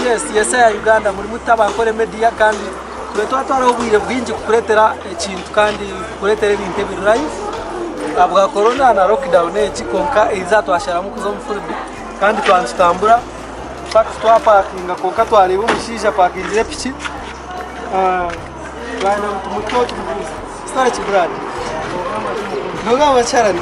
Yes, yes ya Uganda muri muta Abankore Media kandi tube twatwaraho obwire bwingi kukuretera ekintu kandi kukuretera ebintu ebiri live ahabwa corona na lockdown egi kwonka eiza twasharamu kuza omu field kandi twaba nitutambura in fact twapakinga kwonka twareeba omushaija apakingire epiki twayenda ngu tumuteho tumubuuze. Story ki Brad? Nogamba ki Harani?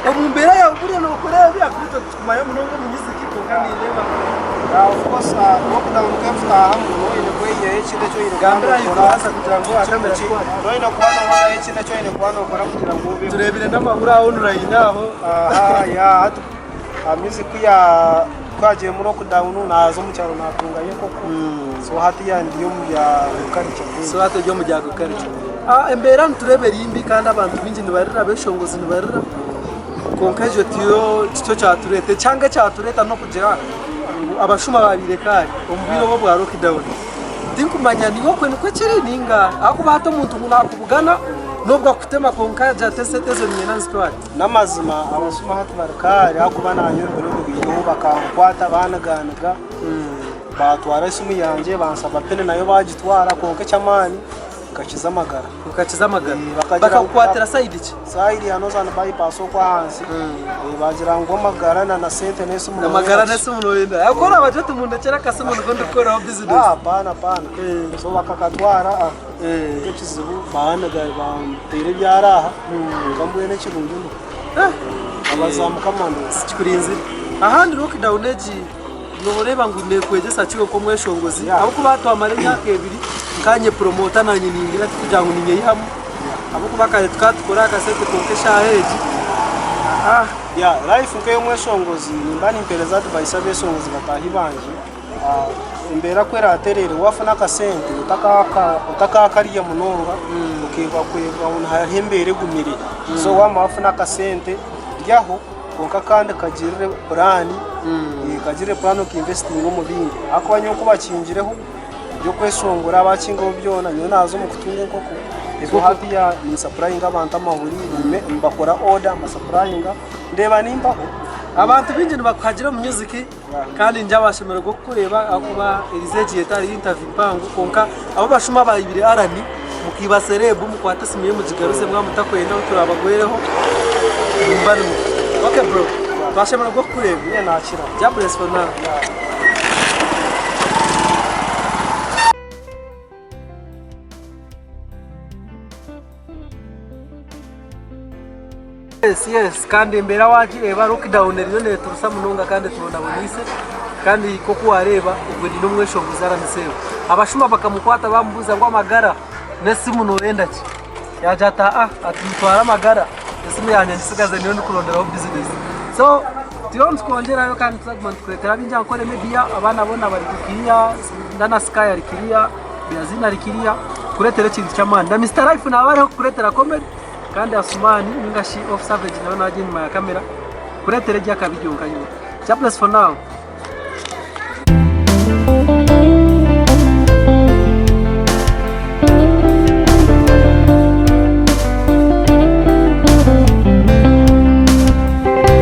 Omu mbeera yaawe buriya nookora ebi ahakuba Tumanya munonga omu music kwonka nindeeba ngu Of course lockdown ku ekutaahamu noba oine kweyihayo ekintu eki oine kuba Gambira ahi nokora. kubaasa kugira ngu aha kamera tukwate. Noba oine kuba nobonayo ekintu eki oine kuba nokora kugira ngu obeho. Tureebire n'amahuri aho online aho. Aha yeah hati music ku ya ku hagiiremu lockdown naaza omu kyaro naatungayo enkoko so hatiiya ndi omu bya agriculture. So hati ori omu bya agriculture. Embeera nitureeba eri mbi kandi abantu baingi nibarira, abeshongozi nibarira. Kwonka ekyo tiyo tikyo kyatureeta. Ekyanga ekyatureeta n'okugira ngu abashuma babaire kaari omu bwire obu obwa lockdown. Tinkumanya niiwe okwe nikwo kiri nainga ahakuba hati omuntu ngu naakubugana n'obu akutema kwonka agira ati esente ezo niinyenda nzitware. N'amazima abashuma hati bari kaari ahakuba naanye ebiro bibaireho bakankwata baaniganiga baatwara esimu yangye bansaba pini nayo baagitwara kwonka eky'amaani Nkakiza amagara. Okakiza amagara. Bakakukwatira sayidi ki? Sayidi ya Northern bypass okwo ahansi. Bagira ngu amagara na sente n'esimu. Amagara n'esimu noyenda. Aho ku orabagira oti mundekyere akasimu niko ndikukoraho bizinesi. Hapana hapana. So bakakatwara nikyo ekizibu baaniga banteire ebyara aha kwonka mbwenu ekirungi ndiho. Abaza Mukama ndiho. Kikurinzire. Ahandi lockdown egi Nooreeba ngu neekwegyesa ki nk'omweshongozi? Ahabw'okuba twamara emyaka ebiri nkanye puromota naanye ningira tikugira ngu ninyeyihamu ahabw'okuba kare tukaba tukora akasente kwonka eshaaha egi ah. Yeah, life nk'ey'omweshongozi nimba nimpereza advice abeshongozi bataahi bangye embeera ku eratereere wafuna akasente otakakarya munonga okeebwa kwebwa ngu hariho embeera egumire so wamara wafuna akasente ryaho. Kwonka kandi kagirire puraani, kagirire puraani okinvesitinga omu bindi. Ahakuba nyowe ku bakingireho eby'okweshongora bakingaho byona, nyowe naaza omu kutunga enkoko. So hatiiya ninsapurayinga abantu amahuri, mbakora oda mbasapurayinga, ndeeba nimbaho. Abantu baingi nibakuhagira omu music kandi ningira bashemererwa kukureeba ahakuba eriizooba egi etari interview mpango kwonka abo abashuma abaibire Allan mukaiba celeb mukwate esimu ye mugigaruze mwaba mutakwenda ahu turabagwereho mumbarimo. Ok bro twashemererwa kukureeba. Nyowe nakira. Jah bless for now. Yes yes kandi embeera wagireeba lockdown eriyo neturusa munonga kandi etubonaboneise kandi nkoku wareeba ogwe ni nomweshongozi aramiseeho. Abashuma bakamukwata bamubuuza ngu amagara nesimu noyenda ki? Yagira ati aa ati mutware amagara esimu yangye ngisigaze niyo ndikuronderaho bizinesi. So turiyo nitukwongyerayo kandi tuzaguma nitukureetera bingi Ankole media abaana boona bari kiriya na Sky ari kiriya, Beazine ari kiriya kukureetera ekintu ky'amaani. Na Mister Life naaba ariho kukureetera comedy. Kandi Asuman ninga shi Off Savage nawe naaba ari enyima ya kamera kureetera egi akabi ryonka yoona. Jah bless for now.